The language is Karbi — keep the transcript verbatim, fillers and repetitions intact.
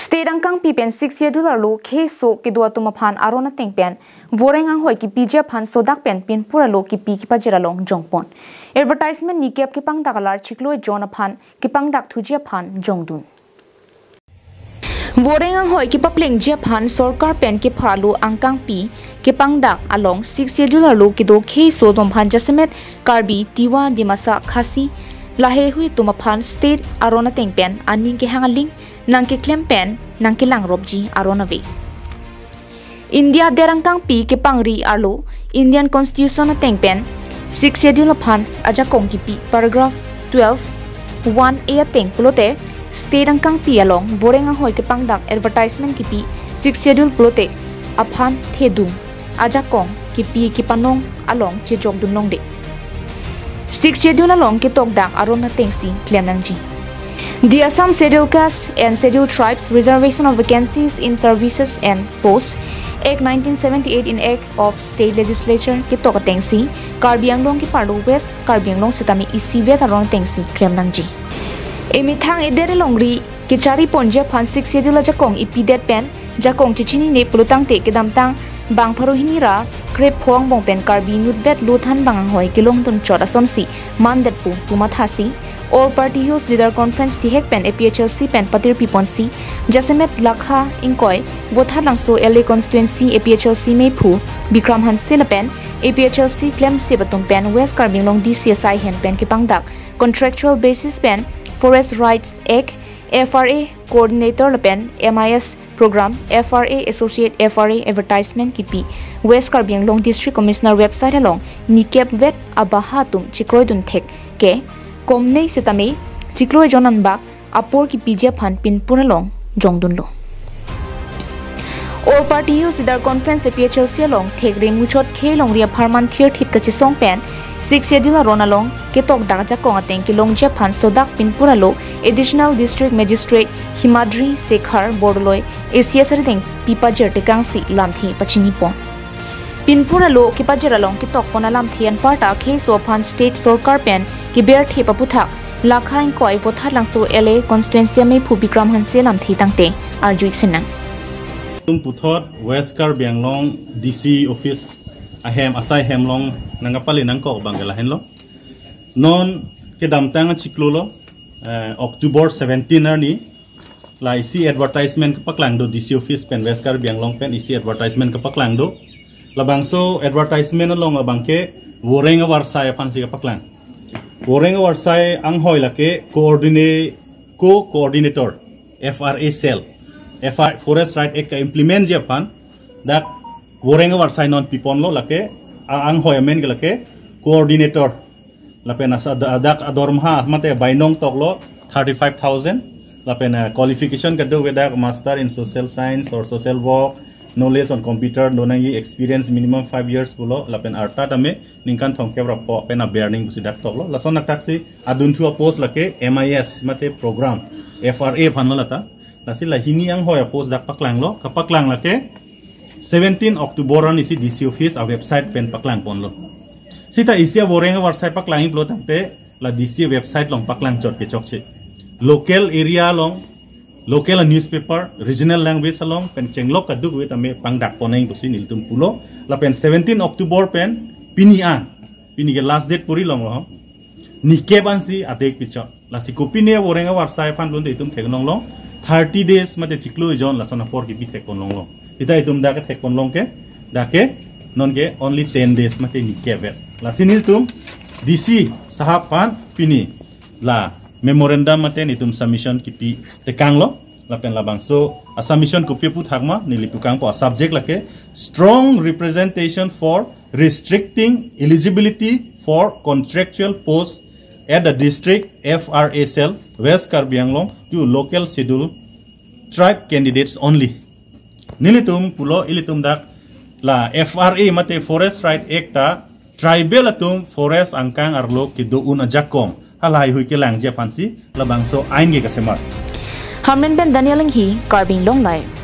State angkangpi pen Sixth Schedule arlo kheiso kedo atum aphan aron ateng pen voreng anghoi kepiji aphan sodak pen pinpur arlo kepi kepajir along jongpon. Advertisement nikep kepangdak alar chiklo ejon aphan kepangdak thuji aphan jongdun. Voreng anghoi kepaplengji aphan sorkar pen kepha arlo angkangpi kepangdak along Sixth Schedule arlo kedo kheiso atum aphan jasemet Karbi, Tiwa, Dimasa, Khasi, laheihui atum aphan state aron ateng pen aning kehang aling nangkeklem pen nangkelangropji aron ave. India adet angkangpi kepangri arlo Indian Constitution ateng pen Sixth Schedule aphan ajakong kipi paragraph twelve one A ateng pulote state angkangpi along voreng anghoi kepangdak advertisement kipi Sixth Schedule pulote aphan thedung ajakong kipi kepanong along chejokdun longde. Sixth Schedule along ketokdak aron atengsi klem nangji. The Assam Scheduled Caste and Scheduled Tribes Reservation of Vacancies in Services and Posts Act nineteen seventy-eight in Act of State Legislature ketok atengsi Karbi Anglong keparlo West Karbi Anglong setame isivet aron atengsi klem nangji. Emethang edet elongri kechari ponji aphan Sixth Schedule ajakong ipidet pen jakong chechinine pulotangte kedamtang bang pharo hini ra krepho angbong pen Karbi nutvet lothan bang anghoi kelongdun chot asonsi mandetpo pu mathasi All Party Hills Leader Conference tihek pen A P H L C pen patirpi ponsi jasemet Lakha ingkoi Vothatlangso L A constituency A P H L C meiphu Bikram Hanse lapen A P H L C klemsip atum pen West Karbi Anglong D C asai hem pen kepangdak contractual basis pen Forest Rights Act F R A coordinator lapen M I S program F R A associate F R A advertisement kipi West Karbi Anglong District Commissioner website along nikep vet abaha atum chekroidun thek ke komne setame chiklo ejon anbak apor kepiji aphan pinpur along jongdunlo. All Party Hills Leader Conference A P H L C along thekre muchot khei longri apharman thirthip kachesong pen Sixth Schedule aron along ketokdak ajakong ateng kelongji aphan sodak pinpur arlo Additional District Magistrate Himadri Sekhar Bordoloi A C S arideng pipajir tekangsi lamthe pachinipon. Pinpur arlo kepajir along ketokpon alamthe anparta kheiso aphan state sorkar pen keberthe aputhak Lakha ingkoi Vothatlangso L A constituency ameiphu Bikram Hanse lamthe tangte arju-ik sinang. Tum puthot West Karbi Anglong D C office ahem asai hem along nangkapali nangkok abang ke lahenlo. Non kedamtang achiklo lo, eh, October seventeen arni la isi advertisement kepaklang do D C office pen West Karbi Anglong pen isi advertisement kepaklang do. Labangso advertisement along abang ke voreng avarsai aphansi kepaklang. Voreng avarsai anghoi lake coordinate, co-coordinator F R A cell, F R, Forest Right Act ka-implement ji aphan dak voreng avarsai non piponlo lake a-, anghoi amen ke lake coordinator. Lapen asa da-, dak adormaha mate bainong toklo thirty-five thousand. Lapen, eh, qualification kedo ke dak Master in Social Science or Social Work, knowledge on computer do nangji, experience minimum five years pulo. Lapen arta tame ningkan thomkep ra pho pen aber ning pusi dak toklo. Lason athak si adunthu apost lake M I S mate program F R A aphanlo lata. Lasi la hini anghoi apost dak paklanglo, kepaklang lake seventeen October arni si D C office a-website pen paklangponlo. Sita isi avoreng avarsai paklangji pulo tangte la D C website along paklang chot ke chokche. Local area along, local newspaper, regional language along pen chenglok kadokave tame pangdakpon nangji pusi nelitum pulo. Lapen seventeen October pen pini an, pini ke last date puri longlo. Nikep ansi adek pichot. Lasi kopine voreng avarsai aphan pulote itum theklonglong thirty days mate chiklo ejon lason apor kipi thekponlonglong. Sita itum dak ke thekponlong ke, dak ke non ke only ten days mate nikep vet. Lasi nelitum D C sahab aphan pini la memorandum mate nelitum submission kipi tekanglo. Lapen labangso a-submission kopi aputhak ma neli pukangpo, a-subject lake strong representation for restricting eligibility for contractual post at the district F R A cell, West Karbi Anglong to local schedule tribe candidates only. Nelitum pulo ilitum dak la F R A mate Forest Right Act ta tribal atum forest angkang arlo kedo-un ajakong halaheihui kelangji aphansi labangso ain ke kasemar. Hamren pen Daniel Enghi, Karbi Anglong Live.